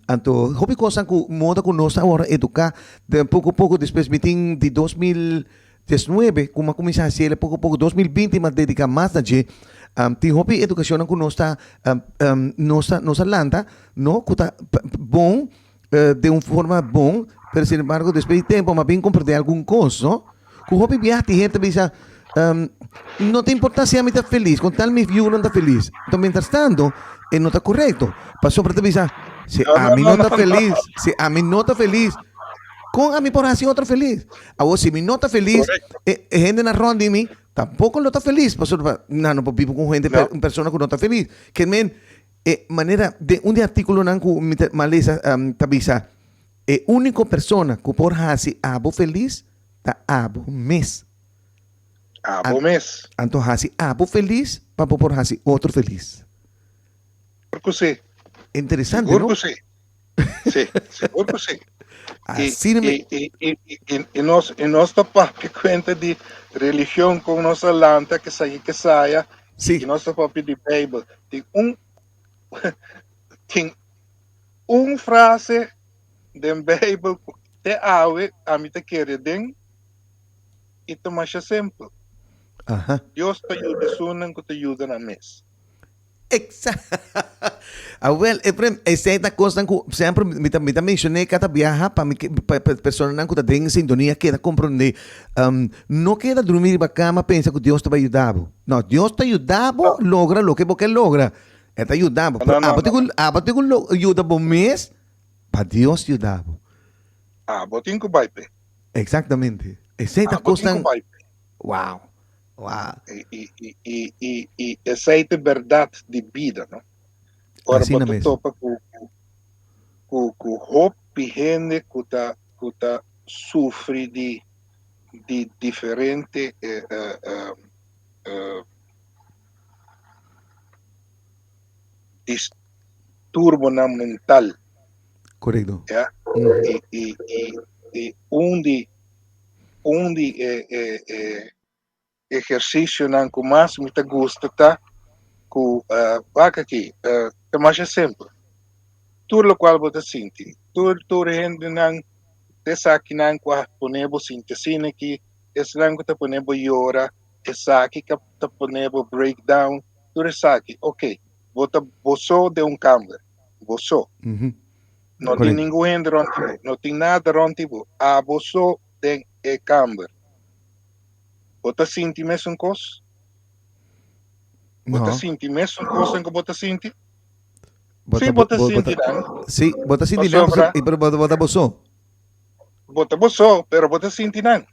anto hopi kosnan ku moda ku nos ta wòrdu eduká, den poko poko despues mi tin di 2019 ku mi a kuminsá hasi el poko poko, 2020 mi a dediká mas na dje, tin hopi edukashonnan ku nos ta nos ta nos a lanta, no, ku ta bon. Den un forma bon, pero sin embargo despues di tempo m'a bin comprende algun cos, no? Cu hopi biaha tin hende ta bisa, no ta importa si ami ta feliz, con tal mi yunan ta feliz. Enton mientras tanto e no ta correcto, pasobra ta bisa, si ami no ta feliz, si ami no ta feliz, con ami por haci otro feliz? Awor si mi no ta feliz, e hendenan rond di mi tampoco lo ta feliz, pasobra nan no por biba cu un hende, un persona cu no ta feliz. Ke men, E manera den un di e artíkulonan ku mi ta m'a lesa ta bisa, E úniko persona ku por hasi abo felis ta abo mes. Abo mes. Anto hasi abo felis pa bo por hasi otro felis. Sigur ku si. Interesante, no? Sigur ku si. Si, sigur ku si. Asina mi. I, i, i, i, i nos, i nos ta papia kuenta di religion kon nos a lanta, kesaki kesaya. Sí. I nos ta papia di Beibel. Tin un, tin un frase den Beibel ku te awe ami ta kere den i ta masha simpel. Aha. Dios ta yuda esunnan ku ta yuda nan mes. Exacto. Awel, Efrem, esei ta kosnan ku semper mi ta mi ta menshoné kada biaha pa mi pa pa personanan ku ta den sintonia keda komprondé. No keda drumi riba kama pensa ku Dios ta bai yuda bo. No, Dios ta yuda bo logra loke bo ke logra. E ta yuda bo. Pero abo tin ku abo tin ku yuda bo mes pa Dios yuda bo. Abo tin ku bai p'e. Exactamente. Esei ta Abo tin ku kosnan. bai p'e. Wow. Wow. I, i, i, i, i, i esei ta bèrdat di bida, no? Ora bo Asina ta mes. topa ku, ku, ku, ku hopi hende ku ta, ku ta sufri di, di diferente eh, eh, eh, eh, disturbonan mental, Korekto. ya? I, i, i, i un di, un di e, e, e ehercicionan cu mas mi ta gusta ta cu wak aki ta masha simpel tur locual bo ta sinti tur tur hendenan ta esakinan cu a pone bo sinti asina aki esnan cu ta pone bo yora esaki ca ta pone bo break down tur esaki ok bo ta bo so den un camber bo so no tin ningun hende rond di bo no tin nada rond di bo abo so den e camber. Bo ta sinti mesun kos? Bo ta No. sinti mesun kosnan ku bo ta sinti? Bo Sí, ta bo ta bo, bo sinti ta nan. Sí, bo ta sinti nan Pasobra pero bo ta bo so. Bo ta bo so, pero bo ta sinti nan.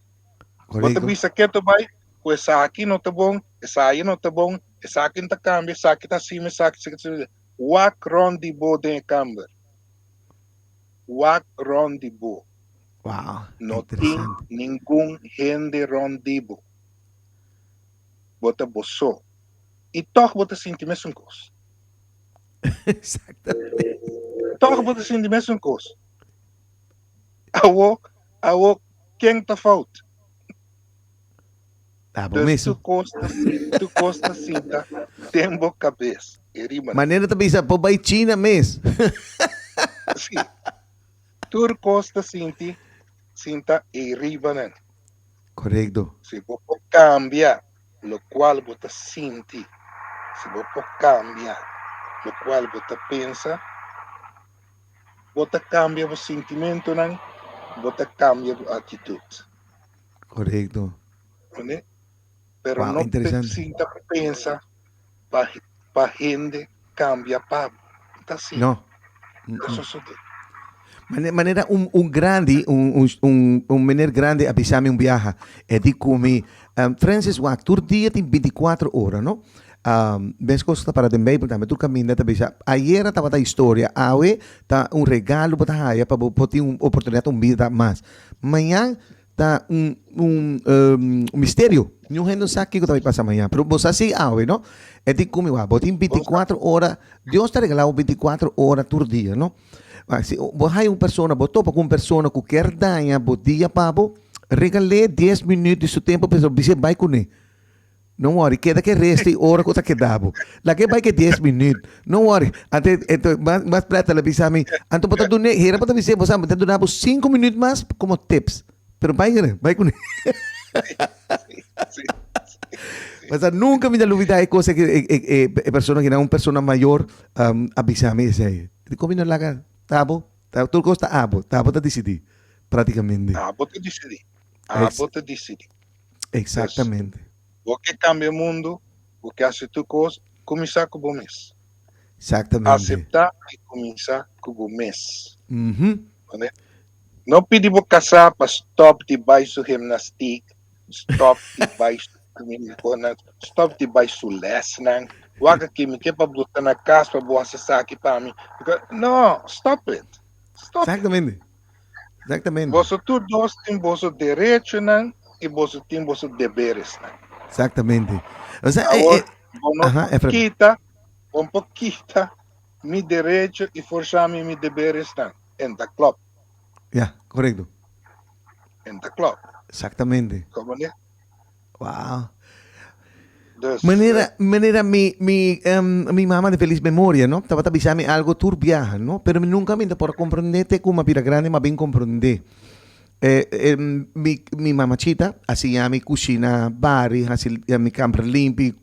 Bo ta Korekto. bisa ketu bai ku esaki no ta bon, esaya no ta bon, esaki no ta kambia, esaki ta asina, esaki ta asina. Wak rònt di bo den e kamber. Wak rònt di bo. Wow, No tin interesante. ningun hende rònt di bo. Bo ta bo so. I tòg bo ta sinti mesun kos. Exactamente. Tòg bo ta sinti mesun kos. Awo, awo, ken ta fout? Ta bo Dus mesun. tur kos ta, tur kos ta sinta den bo kabes. E riba nan. Manera ta bisa, por bai China mes. Sí. Tur kos ta sinti, sinta e riba nan. Korekto. Si bo por kambia lokual bo ta sinti, si bo por kambia lokual bo ta pensa, bo ta kambia bo sintimentunan, bo ta kambia bo aktitut. Korekto. Entende? Pero Wow, no interesante. sinta pensa pa pa hende kambia pa bo. Ta asina. No. Ta sosodé. Manera un un grandi, un un un un meneer grandi a bisa mi un biaha. E di ku mi, Francis wak, tur dia tin bintikuatro ora, no? Meskos ta para den Beibel tambe, tur kaminda ta bisa, ayera tabata historia, awe ta un regalo bo ta haya pa bo por tin un oportunidat un bida mas. Mañan ta un un misterio, niun hende no sa kiko ta bai pasa mañan, pero bo sa si awe, no? E tin ku mi wak, bo tin bintikuatro ora, Dios ta regala bo bintikuatro ora tur dia, no? Si bo haya un persona, bo topa ku un persona ku kier daña bo dia pa bo, regal'é dies minüt di su tempu, pero bis'é bai kuné. No worry, keda ke rest di ora ku ta keda bo. Laga e bai ke dies minüt. No worry. Ante, ento, mas, mas plata la bisa mi. Anto bo ta dun'é, hera bo ta bis'é, bo sa, bo ta duna bo sinku minüt mas komo tips. Pero bai kuné, bai kuné. Sí, sí, sí. Pasa nunka mi ta lubida e cosa ke e, e, e, e persona kinan, un persona mayor, a bisa mi esei. Dikon mi no laga ta abo? Ta, tur kos ta abo, ta abo ta disidí, práktikamente. Abo ta disidí. Abo ta disidí. Exactamente. Bo ke cambia mundo, bo ke haci tur cos, cuminsa cu bo mes. Exactamente. Acepta y cuminsa cu bo mes. Entende? No pidi bo casa pa stop di bay su gimnastiek, stop di bay su stop di bay su lesnan. Wak aki, mi ke pa bo ta na cas pa bo haci esaki pa mi. No, stop it. Stop it. Exactamente. Exactamente. Boso tur dos tin boso derechonan y boso tin boso deberesnan. Exactamente. O sea, Awor, bo no aha, por Efraim. kita, bo no por kita mi derecho y forsa mi mi deberesnan. En ta klop. Ja, correcto. En ta klop. Exactamente. Comprende? Wow. Dus, Manera, manera mi, mi, mi mama de feliz memoria, no? Tabata bisa mi algo tur biaha, no? Pero mi nunca mi ta por a comprende te cu mi a bira grandi mi a bin comprende. Eh, eh, mi, mi mamachita a siña mi cushina, bari, haci mi camber limpi,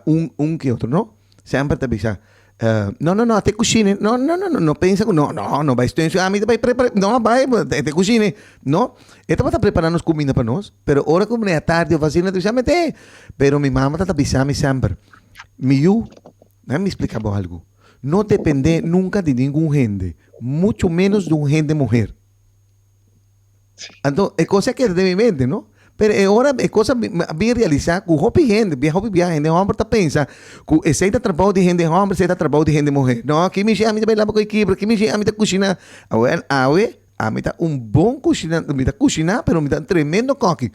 un, un que otro, no? Semper ta bisa, No, no, no, te cushine. No, no, no, no, no pensa cu no, no, no bay steun su ami ta bay prepara. No, bay, te cushine. No, e tabata prepara nos cuminda pa nos, pero ora cu mene atardi of asina, ta bisa mete. Pero mi mama ta bisa mi semper, mi yu, déjame mi splica bo algo. No depende nunca di ningun hende, mucho menos di un hende muher. Anto e cosa a keda den mi mente, no? Pero e ora e cosa mi a bin realisa cu hopi hende, bia hopi bia hende homber ta pensa cu esey ta trabou di hende homber, esey ta trabou di hende muher. No, aki mishi ami ta bay laba cu e kibra, aki mishi ami ta cushina. Awel, awe ami ta un bon cushina, mi ta cushina pero mi ta un tremendo koki.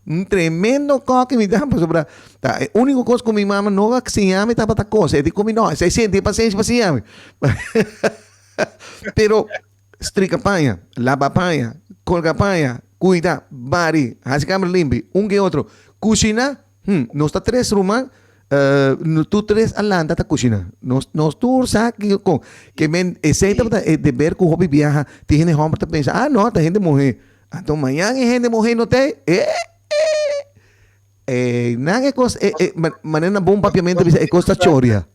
Un tremendo koki mi ta pasobra ta e unico cos cu mi mama no a siña mi tabata cose. E di cu mi no, esey si e tin pasenshi pa siña mi. Pero Strika paña, laba paña, kolga paña, kuida, bari, hasi kamer limpi, un ke otro. Kushiná, hm, nos ta tres ruman, tur tres a lanta ta kushiná. Nos, nos tur sa kiko. Ke men, esei tabata e deber ku hopi biaha tin hende hòmber ta pensa, ah no, ta hende muhé. Anto mañan e hende muhé no ta ei, eh, eh, eh, nan e kos, e, e, manera na bon papiamentu bisa e kos ta choria.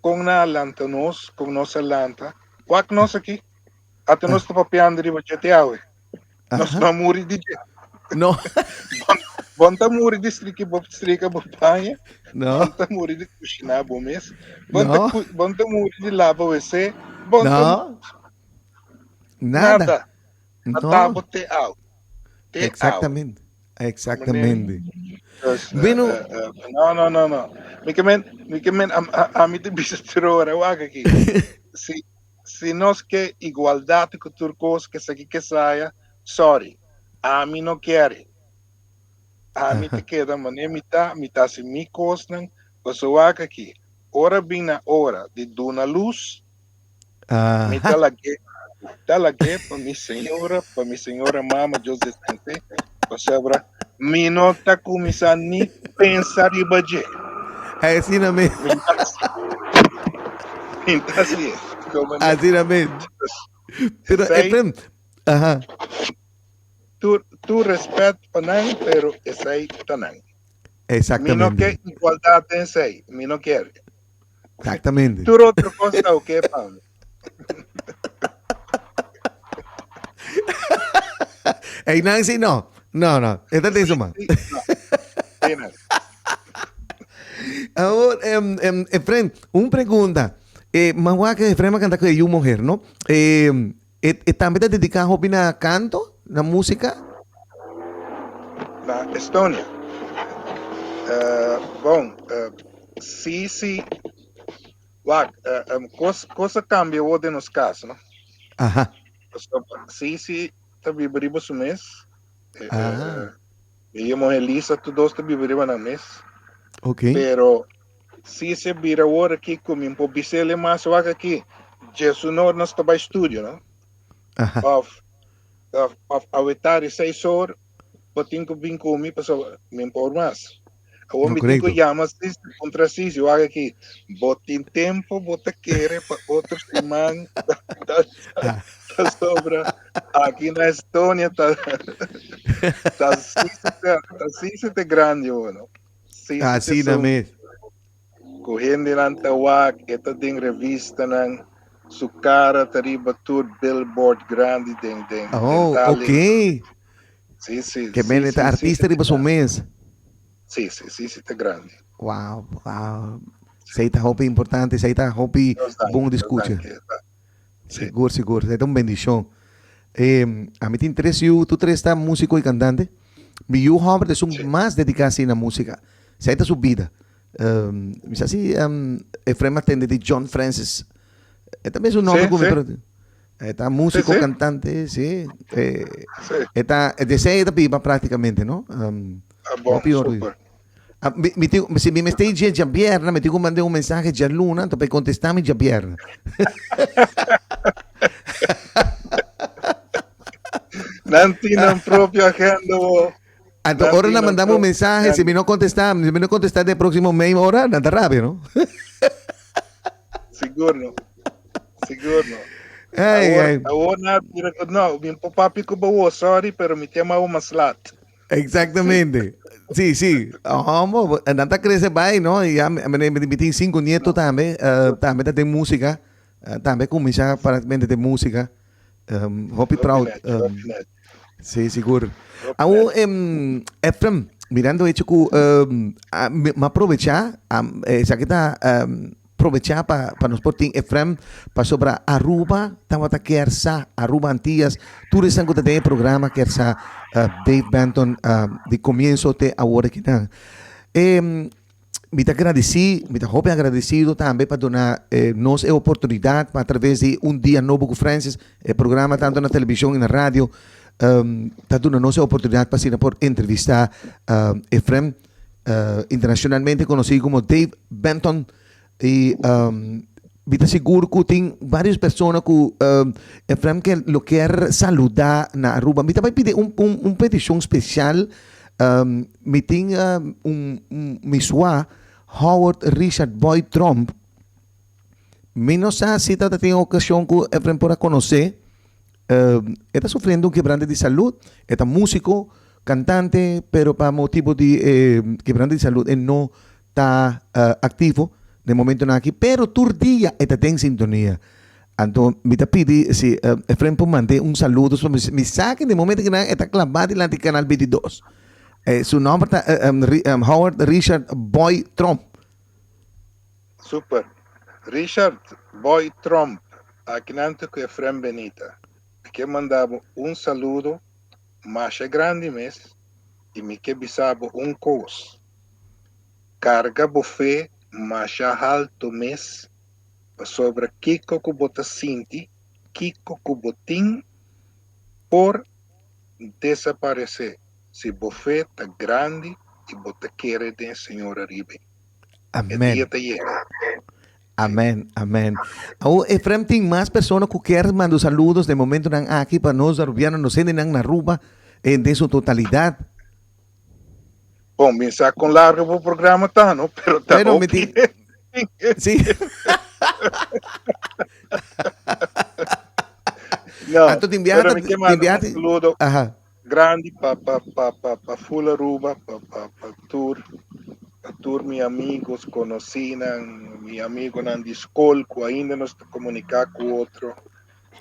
Kon nan a lanta nos, kon nos a lanta. Wak nos aki, ata nos ta papiando riba dje te awe. Nos no a muri di dje. No. Bon ta muri di striki bo strika bo paña. No. Bon ta muri di kushiná bo mes. Bon ta No. ku bon ta muri di laba wc. Bon ta No. Nada. nada. No. Ata bo te awe. Te awe. Exactamente. Exactamente. Dus, Bueno. no, no, no, no. Mi ke men, mi ke men, a, a, ami te bisa tur ora, wak aki. Si, si nos ke igualdat ku tur kos, ke esaki ke esaya, sorry. Ami no kere. Ami ta keda manera mi ta, mi ta hasi mi kosnan, pasobra wak aki, ora bin na ora di duna lus, mi ta lag'é, ta lag'é pa mi señora, pa mi señora mama, Dios descanse, pasobra mi no ta kuminsá ni pensa riba dje. Asina mes. Mi ta mi ta hasié. Asina mes. Pero, Efrem, aha. Tur, tur respet pa nan, pero esei ta nan. Exactamente. Mi no ke igualdad den esei, mi no kier. Exactamente. Tur otro cos ta oke pa mi. Ey Nancy, no. No, no. Esta te hizo mal. Sí, no. Sí, no. Ahora, Efren, un pregunta. Mawa que Efren va a cantar con yu mujer, no? E tambe ta dedica hopi na canto, na musica? Na Estonia. Bon, si, si. Wak, cos, cos a cambia awor den nos cas, no? Aha. Pasobra si, si ta biba riba su mes. Mi y muher Lisa tur dos ta biba riba nan mes. Ok. Pero Si se bira awor aki ku mi por bis'el mas wak aki, djesunor nos ta bai studio, no? Of, of, of awetá di seis or, bo tin ku bin ku mi pasobra mi por mas. Awor No, mi tin ku korekto. yama Sisi, puntra Sisi, wak aki, bo tin tempo bo ta kere pa otro siman ta, ta, ta sobra aki na Estonia ta, ta Sisi ta, ta Sisi ta grandi awor, no? Sí, sí, Asina esun mes. ku hendenan ta wak, e ta den revistanan, su kara ta riba tur billboard grandi den den den Oh, Tallinn. ok. Sí, sí, Ke sí, men e ta sí, sí, artista sí, riba su mes. Sí, sí, sí, sí, ta grandi. Wow, wow. Esei ta hopi importante, esei ta hopi Dios danki, bon di Dios skucha. danki. Sí. Sigur, sigur. Esei ta un bendishon. Eh, ami tin tres yu, tur tres ta músiko i kantante. Mi yu hòmber ta esun mas dediká asina na músika. Esei ta su bida. Mi sa si Efrem a tende di John Francis. E ta mes un nòmber ku mi, pero e ta músiko, kantante, si. E ta, di esei e ta biba práktikamente, no? Bon, super. Mi tin, si mi mester dje djabièrnè, mi tin ku mand'é un mensahe djaluna, anto pa e kontestá mi djabièrnè. Nan tin nan propio agenda bo. Anto Nan ora tin nan nan mandami un propio mensahe, si mi agenda. no kontestá, si mi no kontestá den próksimo meia ora, nan ta rabia, no? Sigur no. Sigur no. Ai, Awor, ai. awor nan a bira ku no, mi por papia ku bo, sorry, pero mi tema awo mas lat. Exactamente. Sí, sí. Homo, nan ta crece bai, no? Y ya mi, mi, mi tin cinco nieto tambe, tambe ta den música, tambe cuminsa prácticamente den música. Hopi proud. Sí, sigur. Awo, Efrem, mirando hecho cu mi aprovecha, esaki ta Probecha pa pa nos por tin Efrem pasobra Aruba tabata kier sa, Aruba Antillas, tur esnan ku ta den e programa kier sa Dave Benton di komienso te awor akinan. E mi ta gradisí, mi ta hopi agradesido tambe pa duna nos e oportunidat pa atraves di Un Dia Nobo ku Francis, e programa tanto na televishon i na radio, ta duna nos e oportunidat pa asina por entrevistá Efrem. Internacionalmente conoci como Dave Benton y mi ta sigur cu tin varios persona cu Efrem ke lo kier saluda na Aruba. Mi ta bay pidi un un peticion special. Mi tin un mi swa Howard Richard Boy Tromp. Mi no sa si ta tin ocasion cu Efrem por a conoce. E ta sufriendo un kebrante di salud, e ta musico, cantante, pero pa motibo di e kebrante di salud e no ta activo den momentonan aki, pero tur dia e ta den sintonia. Anto mi ta pidi si Efrem por mande un saludo, mi sa ke den momento kinan e ta claba dilanti canal 22. Su nomber ta Howard Richard Boy Tromp. Super. Richard Boy Tromp, akinan ta ku Efrem Benita. Mi ke manda bo un saludo masha grandi mes i mi ke bisa bo un kos. Karga bo fe masha halto mes pasobra kiko ku bo ta sinti, kiko ku bo tin por desaparesé si bo fe ta grandi i bo ta kere den Señor ariba. E dia Amén. ta yega. Amén, amén. Awor, Efrem, tin mas persona ku kier manda saludos den momentonan aki pa nos Arubiano, nos hendenan na Aruba den su totalidat. Bon, mi sa kon largo bo programa ta, no? Pero ta Bueno, mi hopi. tin... Sí. No, Anto tin biaha pero ta mi ke tin manda biaha un ti saludo Aha. grandi pa pa pa pa pa full Aruba, pa pa pa tur pa tur mi amigos, conocinan, mi amigonan di skol ku ainda nos ta komuniká ku otro.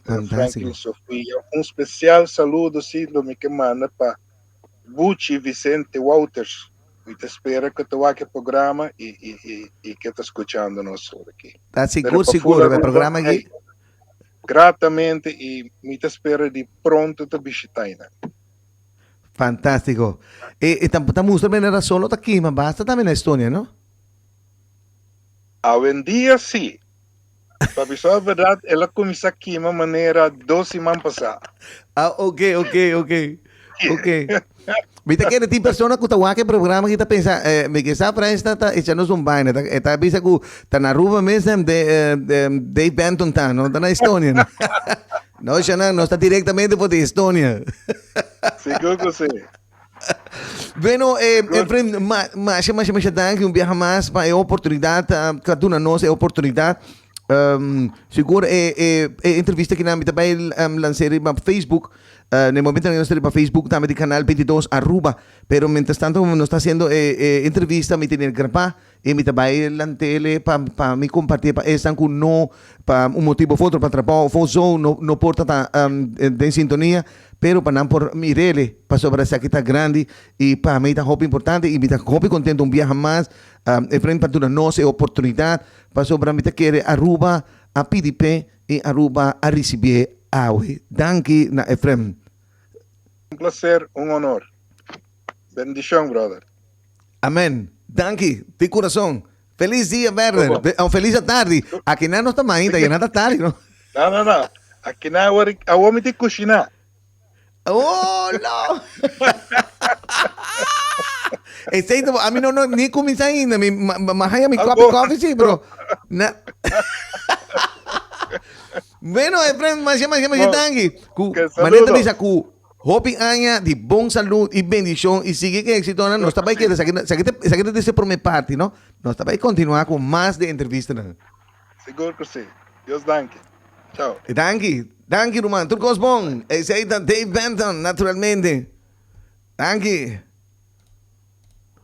Fantástico. Franklin Sofia. Un spesial saludo sí lo mi ke manda pa Buchi Vicente Wouters. Mi ta spera ku ta wak e programa i i i i ke ta skuchando nos ora aki. Ta Pero sigur pa full sigur, e Aruba, programa hey, aki. gratamente i mi ta spera di pronto ta bishita einan. Fantástico. E e ta ta mustra manera solo ta kima basta tambe na Estonia, no? Awendia sí. Pa bisa e berdad, el a cuminsa kima manera dos siman pasa. Ah, ok, ok, ok. Ok. Mi ta kere tin persona ku ta wak e programa ki ta pensa, eh, mi ke sa Frans ta ta echa nos un vaina. Ta, e ta bisa ku ta na Aruba mes em de, eh, de, Dave Benton ta, no ta na Estonia. No, no Shanan, nos ta directamente for di Estonia. Sigur ku si. Bueno, eh, Sigur. Efraim, ma, masha, masha, masha danki un biaha mas pa e oportunidad, ah, ka duna nos e oportunidad. Sigur e, e, e entrevista kinan mi ta bai um, lans'é riba Facebook. Uh, na e momento nos ta riba Facebook tambe di Canal 22 Aruba. Pero mientras tanto nos ta haciendo e, e entrevista, mi tene grabá i mi ta bai lantele pa, pa mi comparti pa esnan ku no, pa un motibo of otro, pa trabou of zo, no, no por ta ta um, den sintonia, pero pa nan por mirele, pasobra esaki ta grandi i pa mi ta hopi importante i mi ta hopi contento un biaha mas, um, Efrain pa duna nos e oportunidad Pasobra mi ta kere Aruba a pidi p'e i Aruba a ricibié awe. Danki na Efrem. Un placer, un honor. Bendicion brother. Amen. Danki di curason. Feliz dia Werner. Un feliz atardi. Akinan nos ta mainta, ya nan ta tardi no. No no no. Akinan awor awor mi tin cushina. Oh no. Esei ta bo, ami no no ni cuminsa ainda, mi ma ma haya mi cup coffee si, pero na Bueno, Efrem, masha masha masha danki. Ku manera ta bisa ku hopi aña di bon salud i bendicion i sigui ku éxitonan. Nos ta bai keda, esaki esaki ta esaki ta dese prome parti, no? Nos ta bai continua ku mas di entrevistanan. Sigur ku si. Dios danki. Chao. Danki. Danki ruman. Tur kos bon. Esei ta Dave Benton, naturalmente. Danki.